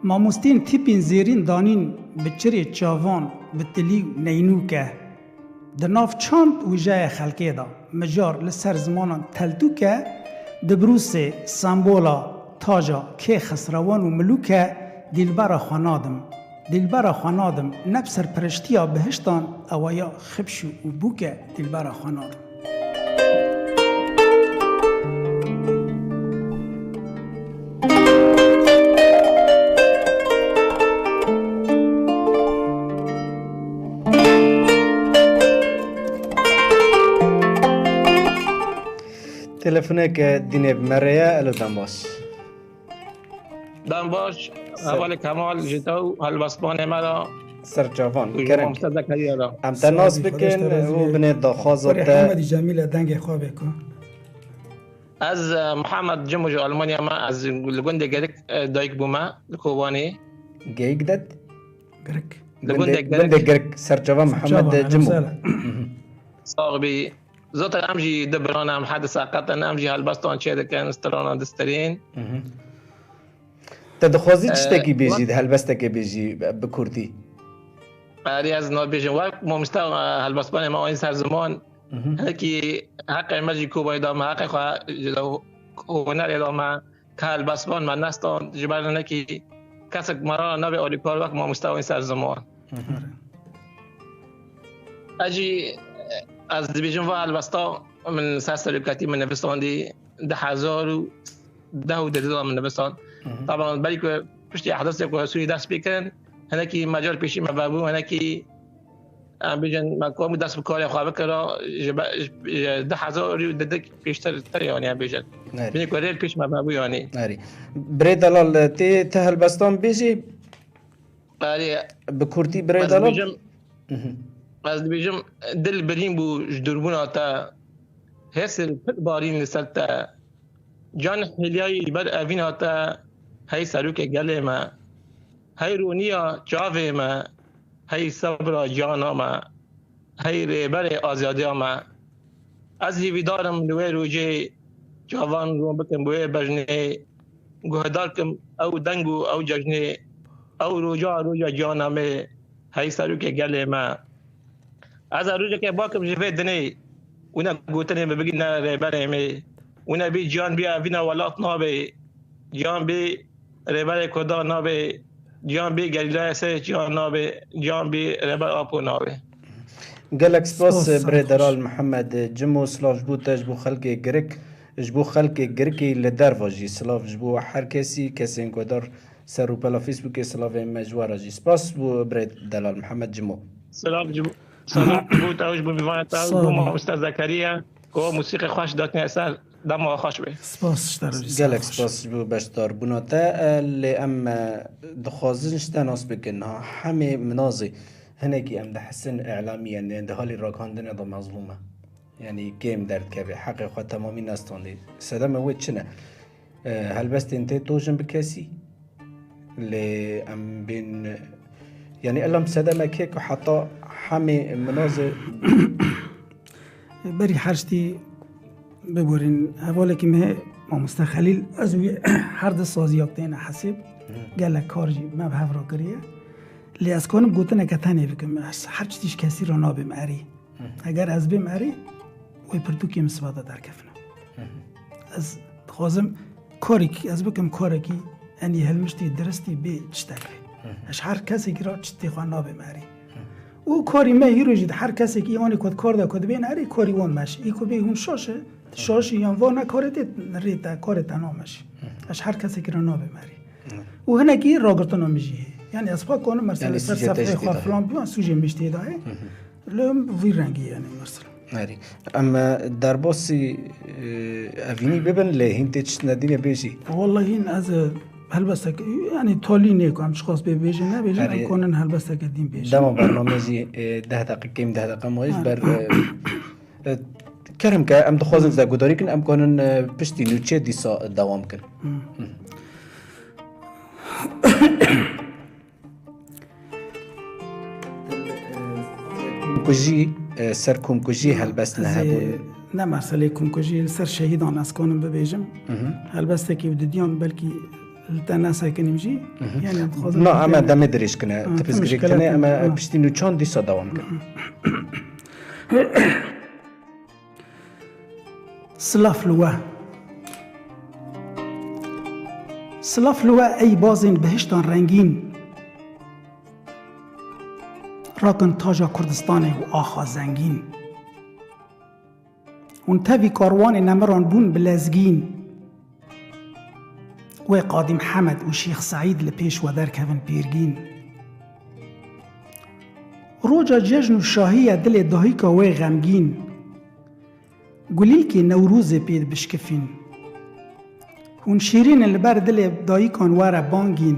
Mamostên tîpên zêrîn danîn bi çirê çavan, bi tilî û neynûke. Di nav çand û jeyê xelkê de mijar li ser zimanan teltûke, di brûsê, sembola, taja kê xesrewan û milûke, dîlbera xwe nadim. Dîlbera xwe nadim, ne bi serperiştiya bihiştan, ewa ya xibş û bûke, dîlbera xwe nadim. Telefoneke dînê bi me re ye, elo, dem baş. Dem baş, hevalê Kemal ji te û helbestvanê me re Ser çavan, û ji kerem. Mamoste Zekeriya re. Em te nas bikin û binê daxwaza te. Ehmedî Cemîle dengê xwe bê ku. Ez, e, Mihemed Cimo ji Almanya me, ez li gundê Gerik, e, dayik bûme, li Kobanê. Geyik det? Girik. Li gundê, gundê Girik. Gundê Girik, Serçava Mihemed Cimo. Sax bî. Zaten em jî du biran em hedi seqet in, em jî helbestan çêdikin, strana distirîn. Mhm. Te dixwazî, e, tiştekî bêjî, wek di helbestekê bêjî bi kurdî? Erê, ez nabêjim. Wek mamoste, e, helbestvanê me Ayîn Serziman, mhm, hinekî heqê me jî kovayî da me, heqê xwe ji hunerê da me, ke helbestvan me nestand, ji ber hinekî kesek me re nabe alîkar wek mamoste Ayîn Serziman. Mhm. Ez jî, e, ez dibêjim va helbesta min ser serokatî min nivistandî, du hezar û deh û dêdî de min nivisand. Mhm. Taban berî ku piştî ehdasê ku Sûrî dest pê kirin, hinekî mecal pêşî me vebû, hinekî, em bêjin, me ku hemû dest bi karê xwe bikira, ji be-, ji, ji du hezar û dêdî pêştir tir, yanî, em bêjin. Erê. Bînî ku rêl pêş me vebû, yanî. Erê. Birê Delal, tê ti helbestan bêjî? Erê. Bi kurtî, birê Delal? Ez dibêjim, mhm, ez dibêjim, dil birîn bû ji dûrbûna te, hêsir pir barîn li ser te. Can hêliyayî ji ber evîna te, hey serokê gelê me, hey rûniya çavê me, hey sebra ciyana me, hey rêberê azadiya me. Ez hêvîdar im li wê rojê çavan rûn bikim bi wê bejnê, guhdar kim ew deng û ew cejnê, ew roja roja ciyana me, hey serokê gelê me. Ez ê rojekê bakim ji vê dinê, wina gotinê min bigîne rêberê me. Wina bî ciyan bî evîna welat nabe. Ciyan bî rêberê Kurdan nabe. Ciyan bî gerîlaya serê çiyan nabe. Ciyan bî rêber Apo nabe. Gelek spas, spas, birê Delal Mihemed Cimo, silav ji bo te, ji bo xelkê Girik, ji bo xelkê Girikê li derva jî silav ji bo her kesî, kesên guhdar ser rûpela Facebookê, silavên me ji we re jî. Spas bo birê Delal Mihemed Cimo. Silav ji bo, silav ji bo te û ji bo mîvana te û ji bo mamoste Zekeriya, ku mûsîqê xweş datine ser, dema we xweş be. Spas ji te re jî. Gelek spas ji bo beşdarbûna te. E, lê em, e, dixwazin ji te nas bikin. Ha, hemê minazê hinekî em dihesin îlamî, yanî di halê ragihandinê de mezlûm e. Yanî kêm derdikeve, heqê xwe temamî nestandê. Sedema wê çi ne? E, helbestên te tojin bi kesî. Lê em bên, yanî elam sedemekê ku heta hemê minazê. Berî her tiştî biborîn, hevalekî me mamoste Xelîl, ez wî her di saziyak têne hesêb. Hı. Gelek kar jî me bi hev re kiriye. Lê ez kanim gotineke tenê bikim. Ez her tiştî ji kesî re nabêm erê. Hı. Eger ez bêm erê, wê pirtûkê min siba de derkefine. Hı hı. Ez dixwazim karekî, ez bikim karekî, enî hilmiştî, diristî bê tiştekê. Hı hı. Ez her kesekî re tiştê xwe nabêm erê. Hı. Û karî me hîro jî di her kesekî, anî ku di kar de ku dibên erê, karî wan meşe. Î ku bê hûn şaş e, şaşî yan va ne karê te, rê te, karê te nameşe. Hı hı. Ez her kesekî re nabêm erê. Hı. Û hinekî ragirtina min jî heye. Yanî ez xwe kanim mesela, yanî ser sifrê xwe filan biwan, sûcê min jî tê de heye. Hı hı. Li vî rengî, yanî, mesela. Erê. Em, e, derbasî, e, evînî bibin, lê hîn tê tişt nedîne bêjî. Wallahî hîn ez, e, helbestek, yanî talî nêko, em çiqas bê bêjin nebêjin, Erê. Em konin helbesteke dîn bêjin. Dema bernamê jî, e, deh deqîqe, kêm deh deqîqe maye ji Ha. ber, e, e, kerem ke, em dixwazin ze gudarî kin, em konin, e, piştî nûçê dîsa dewam kin. Hı. Hı. Komkujî, e, ser komkujî helbest Ez ê, nehebûn. Ne meselê komkujî, li ser şehîdan ez kanim bibêjim. Hı hı. Helbestekî û didiyan belkî li te nesekinim jî. Hı hı. Yani em dixwazin Na, em ê demê dirêj kine. Ha, Tipis tamam, girêk şikayet tine, em ê yok. Ha. piştî nûçan dîsa dewam kin. Hı hı. Silav li we. Silav li we ey bazên bihiştan rengîn. Rakin taja Kurdistanê û axa zengîn. Hûn tevî karwanê nemiran bûn bi lezgîn. Wê Qadî Mihemed û Şêx Seîd li pêş we derkevin pêrgîn. Roja cejn û şahî ye dilê dayika wê xemgîn. Gulîlkê Newrozê pê dibişkifîn. Hûn şîrîn in li ber dilê dayikan were bangîn.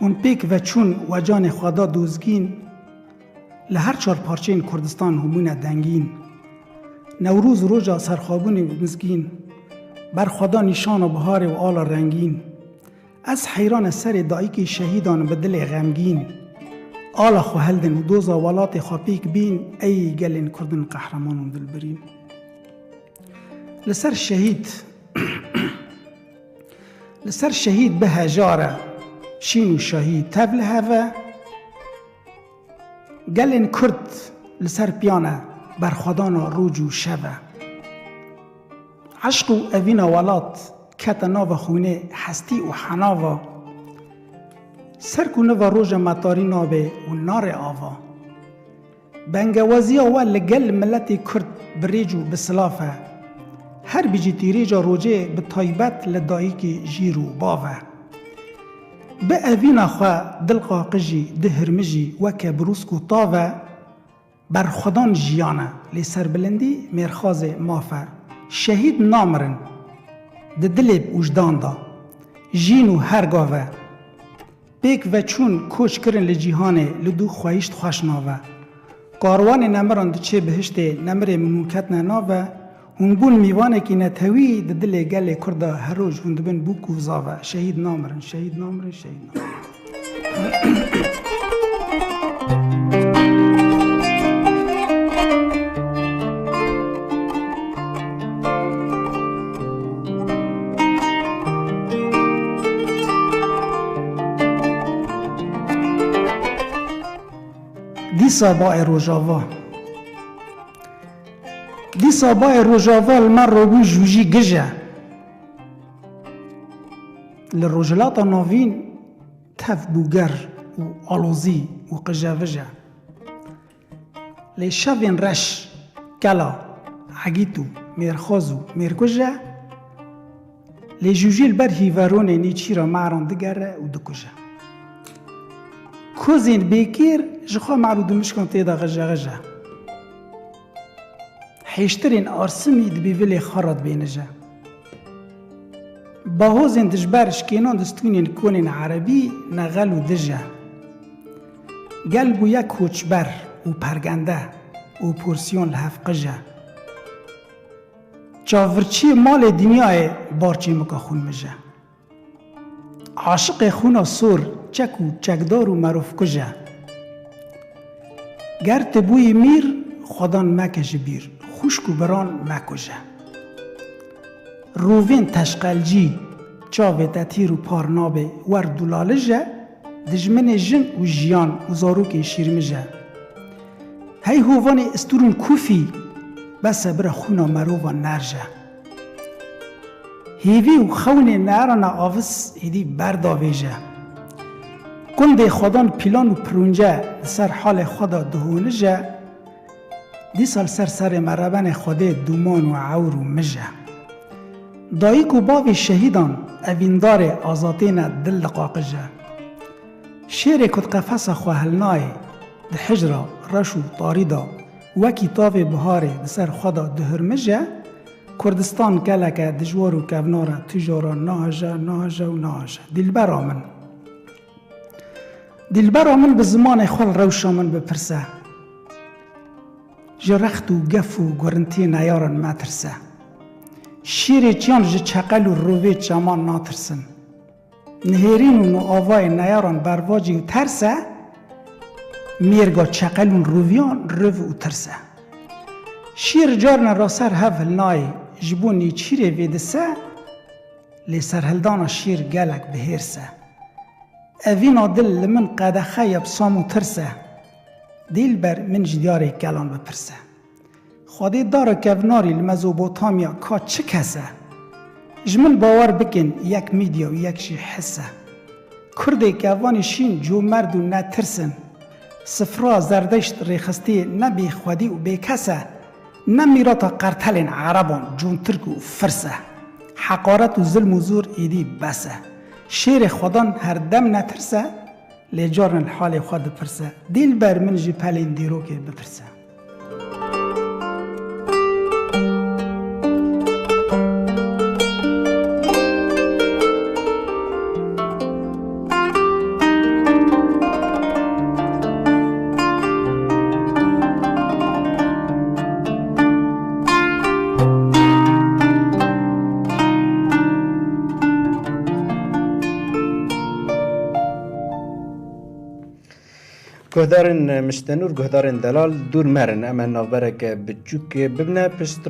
Hûn pêk veçûn wecanê xwe da dozgîn. Li her çar parçeyên Kurdistan hûn bûne dengîn. Newroz roja serxwebûnê û mizgîn. Ber xwe da nîşana biharê û ala rengîn. Ez heyran e serê dayikê şehîdan bi dilê xemgîn. Ala xwe hildin û doza welatê xwe pêk bîn, ey gelên Kurdin qehreman û dilbirîn. Li ser şehîd, li ser şehîd bi hejar e, şîn û şahî tev li hev e. Gelên Kurd li ser piyan e, berxwedana roj û şev e. Eşq û evîna welat kete nava xwînê hestî û henava. Ser ku niva roja me tarî nabe û nare ava. Bengewaziya we li gel miletê Kurd bi rêc û bi silav e. Her bijî tîrêja rojê bi taybet li dayikê jîr û bav e. Bi evîna xwe dil qaqijî, dihirmijî weke brûsk û tav e. Berxwedan jiyan e, lê serbilindî mêrxazê maf e. Şehîd namirin, di dilê bi ûjdan de, jîn û her gav e. Pêk veçûn koç kirin li cîhanê, li dû xwehîşt xweş nav e. Karwanê nemiran diçê bihiştê, nemirê min hûn ketine nav e. Hûn bûn mîvanekî netewî di dilê gelê Kurd de, her roj hûn dibin bûk û zav e. Şehîd namirin, şehîd namirin, şehîd namirin. Dîsa bayê Rojava. Dîsa bayê Rojava li me robû jûjî gij e. Li Rojhilata Navîn tev bûger û alozî û qijevij e. Lê şevên reş, kela, egît û mêrxoz û mêrkuj e. Lê jûjî li ber hîveronê nêçîra me'ran digere û dikuje. Kozên bêkêr ji xwe me'r û dimişkan tê de xije xije. Hêştirên arsimî di bîvilê xwe re dibênije. Bahozên dijber ji kênan di stûnên konên erebî ne xel û dij e. Gel bûye koçber û pergende û porsiyon li hev qij e. Çavirçiyê malê dinyayê bar çêmika xwînmij e. Aşiqê xwîna sor çek û çekdar û merovkuj e. Ger tu bûyî mîr, xwedan meke ji bîr, xwişk û biran mekuje. Rovên teşqelcî, çavê te tîr û par nabe, wer dulalij e, dijminê jin û jiyan û zarokên şîrmij e. Hey hovanê stûrên kûfî, bes e bira xwîna merovan nerje. Hêvî û xewnê nerana avis êdî berdavêje. Kundê xwedan pîlan û pirûnce li ser halê xwe de dihonije, dîsa li ser serê me rebenê Xwedê dûman û ewr û mij e. Dayik û bavê şehîdan evîndarê azatiyê ne dil diqaqije. Şêrê ku di qefesa xwe hilnayê, di hicra reş û tarî de, Wekî tavê biharê di ser xwe de dihurmije, Kurdistan geleke dijwar û kevnar e, tu jara naheje, naheje û naheje. Dîlbera min. Dîlbera min bi zimanê xwe li rewşa min bipirse. Ji rext û gef û gurintiyê neyaran metirse. Şîrê çiyan ji çeqel û rovê çeman natirsin. Nihêrîn û niavayê neyaran bervacî û ters e, mêrga çeqel û roviyan riv û tirs e. Şîr carna ra ser hev hilnayê, ji bo nêçîrê vêdise, lê serhildana şîr gelek bi hêrs e. Evîna dil li min qedexe ye bi sam û tirs e. Dîlber min ji diyarê kelan bipirse. Xwedê dara kevnarî li Mezopotamya ka çi kes e? Ji min bawer bikin, yek Mîdya û yek jî His e. Kurdê kevanî şîn, comerd û netirs in. Sifra Zerdeşt rêxistiyê ne bêxwedî û bêkes e, ne mîrata qertelên Ereban, Cûntirk û Firs e. Heqaret û zilm û zor êdî bes e. Şêrê xwedan her dem netirs e, lê caran li halê xwe dipirse. Dîlber min ji pelên dîrokê bitirse. Guhdarên miştenûr, guhdarên delal, dûr merin, em e navbereke biçûk bibne piştra